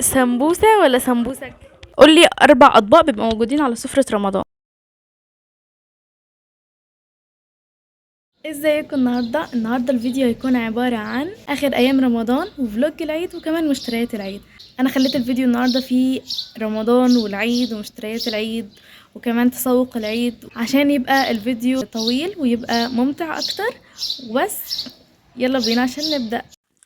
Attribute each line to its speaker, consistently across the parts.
Speaker 1: سمبوسة ولا سمبوسك؟ قولي 4 أطباق بيبقوا موجودين على سفرة رمضان. ازيكم؟ النهارده الفيديو هيكون عبارة عن اخر ايام رمضان و vlog العيد وكمان مشتريات العيد. انا خليت الفيديو النهارده فيه رمضان والعيد ومشتريات العيد وكمان تسوق العيد عشان يبقى الفيديو طويل ويبقى ممتع اكتر. وبس يلا بينا عشان نبدأ.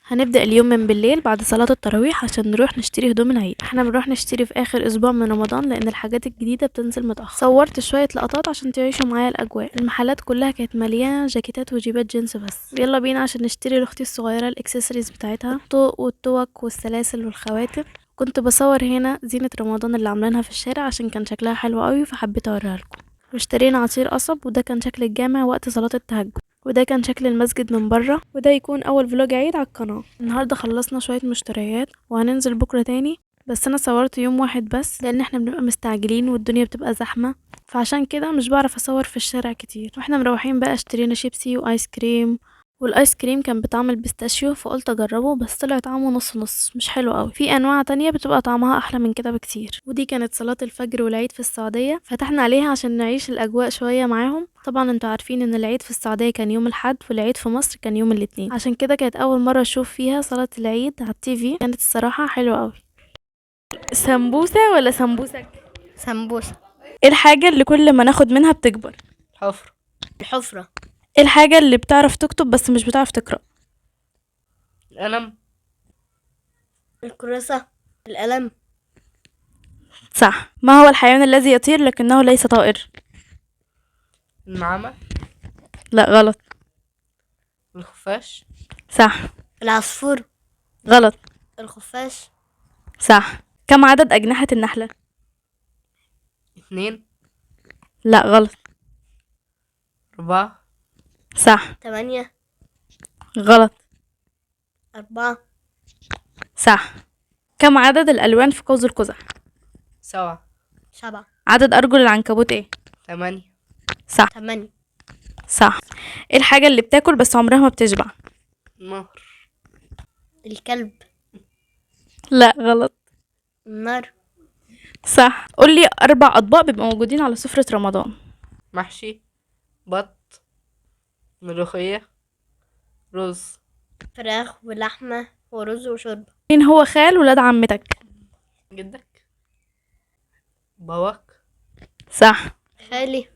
Speaker 1: هنبدأ اليوم من بالليل بعد صلاة التراويح عشان نروح نشتري هدوم العيد. احنا بنروح نشتري في اخر اسبوع من رمضان لان الحاجات الجديدة بتنزل متأخر. صورت شوية لقطات عشان تعيشوا معايا الاجواء. المحلات كلها كانت مليانة جاكيتات وجيبات جينز بس. يلا بينا عشان نشتري لاختي الصغيرة الاكسسوارز بتاعتها، الطوق والتوك والسلاسل والخواتم. كنت بصور هنا زينة رمضان اللي عاملينها في الشارع عشان كان شكلها حلو قوي فحبيت اوريها لكم. واشترينا عصير قصب، وده كان شكل الجامع وقت صلاة التهجد، وده كان شكل المسجد من بره. وده يكون اول vlog عيد على القناة. النهارده خلصنا شوية مشتريات وهننزل بكرة تاني، بس انا صورت يوم واحد بس لان احنا بنبقى مستعجلين والدنيا بتبقى زحمة، فعشان كده مش بعرف اصور في الشارع كتير. واحنا مروحين بقى اشترينا شيبسي وايس كريم، والايس كريم كان بطعم ال pistachio فقلت اجربه، بس طلع طعمه نص نص مش حلو قوي. في انواع تانية بتبقى طعمها احلى من كده بكتير. ودي كانت صلاة الفجر والعيد في السعودية، فتحنا عليها عشان نعيش الاجواء شوية معاهم. طبعا انتوا عارفين ان العيد في السعودية كان يوم الاحد والعيد في مصر كان يوم الاثنين، عشان كده كانت اول مرة اشوف فيها صلاة العيد على ال TV. كانت الصراحة حلوة قوي. سمبوسة ولا سمبوسك؟
Speaker 2: سمبوسة.
Speaker 1: ايه الحاجة اللي كل ما ناخد منها بتكبر؟
Speaker 3: الحفرة.
Speaker 2: الحفرة.
Speaker 1: ايه الحاجة اللي بتعرف تكتب بس مش بتعرف تقرأ؟
Speaker 3: القلم.
Speaker 2: الكراسة. القلم.
Speaker 1: صح. ما هو الحيوان الذي يطير لكنه ليس طائر؟
Speaker 3: النعامة.
Speaker 1: لا غلط.
Speaker 3: الخفاش.
Speaker 1: صح.
Speaker 2: العصفور.
Speaker 1: غلط.
Speaker 2: الخفاش.
Speaker 1: صح. كم عدد أجنحة النحلة؟
Speaker 3: 2.
Speaker 1: لا غلط.
Speaker 3: 4.
Speaker 1: صح.
Speaker 2: 8.
Speaker 1: غلط.
Speaker 2: 4.
Speaker 1: صح. كم عدد الألوان في قوس القزح؟
Speaker 3: 7.
Speaker 2: 7.
Speaker 1: عدد أرجل العنكبوت ايه؟
Speaker 3: 8.
Speaker 1: صح.
Speaker 2: 8.
Speaker 1: صح. ايه الحاجة اللي بتاكل بس عمرها ما بتشبع؟
Speaker 3: النهر.
Speaker 2: الكلب.
Speaker 1: لا غلط.
Speaker 2: النار.
Speaker 1: صح. قولي 4 أطباق بيبقوا موجودين على سفرة رمضان.
Speaker 3: محشي، بط، ملوخية، رز.
Speaker 2: فراخ ولحمة ورز وشوربة.
Speaker 1: مين هو خال ولاد عمتك؟
Speaker 3: جدك، باباك.
Speaker 1: صح.
Speaker 2: خالي.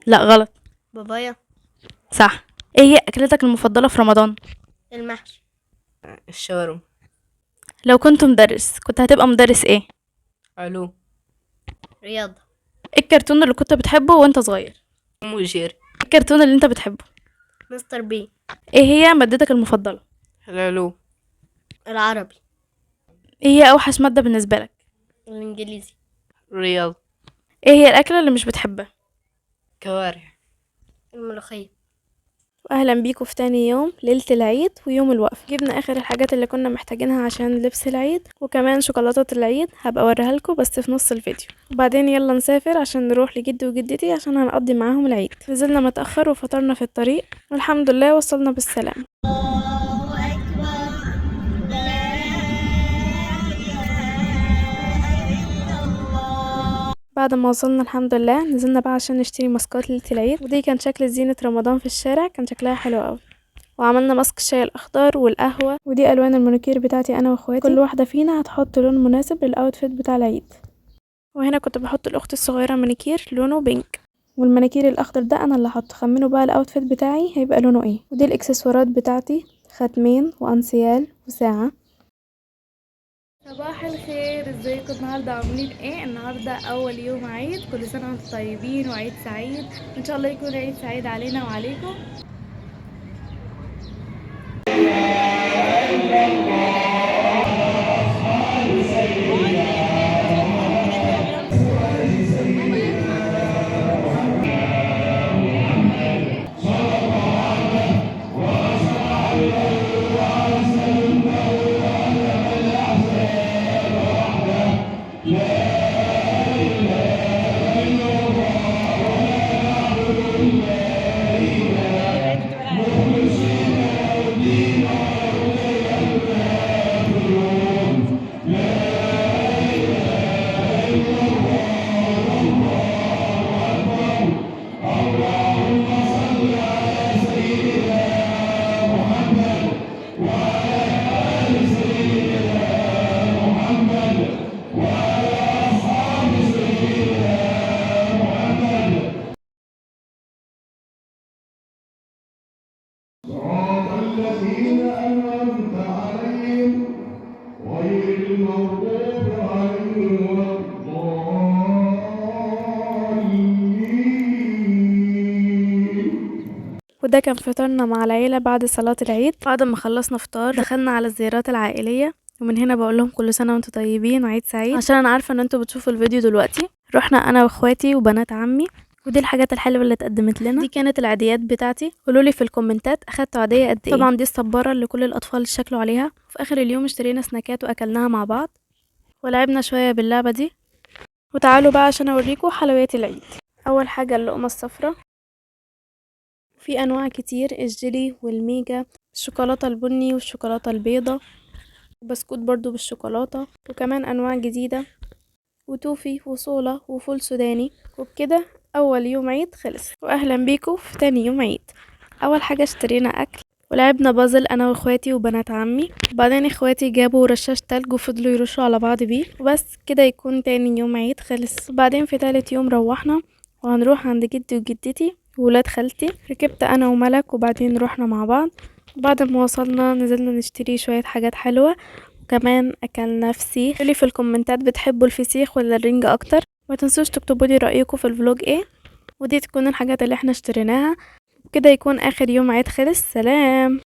Speaker 1: لا غلط.
Speaker 2: بابايا.
Speaker 1: صح. ايه هي اكلتك المفضلة في رمضان؟
Speaker 2: المحشي.
Speaker 3: الشاورما.
Speaker 1: لو كنت مدرس كنت هتبقى مدرس ايه؟
Speaker 3: علوم.
Speaker 2: رياضة.
Speaker 1: ايه الكرتون اللي كنت بتحبه وانت صغير؟
Speaker 3: توم وجيري.
Speaker 1: ايه الكرتون اللي انت بتحبه؟
Speaker 2: مستر بي.
Speaker 1: ايه هي مادتك المفضلة؟
Speaker 3: العلوم.
Speaker 2: العربي.
Speaker 1: ايه هي اوحش مادة بالنسبة لك؟
Speaker 2: الانجليزي.
Speaker 3: رياضة.
Speaker 1: ايه هي الاكلة اللي مش بتحبها؟
Speaker 3: كوارع.
Speaker 2: الملوخية.
Speaker 1: واهلا بيكم في تاني يوم ليلة العيد ويوم الوقفة. جبنا اخر الحاجات اللي كنا محتاجينها عشان لبس العيد وكمان شوكولاتة العيد هبقى اوريها لكم بس في نص الفيديو. وبعدين يلا نسافر عشان نروح لجدي وجدتي عشان هنقضي معاهم العيد. نزلنا متأخر وفطرنا في الطريق والحمد لله وصلنا بالسلامة. بعد ما وصلنا الحمد لله نزلنا بقى عشان نشتري ماسكات ليلة العيد، ودي كان شكل زينة رمضان في الشارع، كان شكلها حلو قوي. وعملنا ماسك الشاي الاخضر والقهوة، ودي الوان المانيكير بتاعتي انا واخواتي، كل واحدة فينا هتحط لون مناسب لل outfit بتاع العيد. وهنا كنت بحط لاختي الصغيرة مانيكير لونه pink، والمانيكير الاخضر ده انا اللي هحطه. خمنوا بقى ال outfit بتاعي هيبقى لونه ايه. ودي الاكسسوارات بتاعتي، خاتمين وانسيال وساعة. صباح الخير، ازيكم النهارده؟ عاملين ايه؟ النهارده اول يوم عيد، كل سنه وانتم طيبين وعيد سعيد ان شاء الله، يكون عيد سعيد علينا وعليكم.
Speaker 4: المغضوب عليهم ولا الضالين.
Speaker 1: وده كان فطارنا مع العيلة بعد صلاة العيد. بعد ما خلصنا فطار دخلنا على الزيارات العائلية، ومن هنا بقول لهم كل سنة وانتم طيبين وعيد سعيد، عشان انا عارفة ان انتوا بتشوفوا الفيديو دلوقتي. رحنا انا واخواتي وبنات عمي، ودي الحاجات الحلوة اللي اتقدمت لنا. دي كانت العيديات بتاعتي. قولوا لي في الكومنتات اخدتوا عيدية قد ايه. طبعا دي الصبارة اللي كل الاطفال شكلوا عليها. وفي اخر اليوم اشترينا سناكات واكلناها مع بعض، ولعبنا شوية باللعبة دي. وتعالوا بقى عشان اوريكم حلويات العيد. اول حاجة اللقمة الصفراء، في انواع كتير، الجيلي والميجا، الشوكولاتة البني والشوكولاتة البيضة، وبسكوت برضو بالشوكولاتة، وكمان انواع جديدة، وتوفي وصولة وفول سوداني. وبكده اول يوم عيد خلص، واهلا بيكم في تاني يوم عيد. اول حاجة اشترينا اكل ولعبنا بازل انا واخواتي وبنات عمي، وبعدين اخواتي جابوا رشاش تلج وفضلوا يرشوا على بعض بيه. وبس كده يكون تاني يوم عيد خلص. وبعدين في تالت يوم روحنا، وهنروح عند جدي وجدتي وولاد خالتي. ركبت انا وملك وبعدين روحنا مع بعض. بعد ما وصلنا نزلنا نشتري شوية حاجات حلوة، وكمان اكلنا فسيخ. قولي في الكومنتات بتحبوا الفسيخ ولا الرنجة اكتر، ما تنسوش تكتبوا لي رأيكم في ال vlog ايه. ودي تكون الحاجات اللي احنا اشتريناها. وكده يكون اخر يوم عيد خلص. سلام.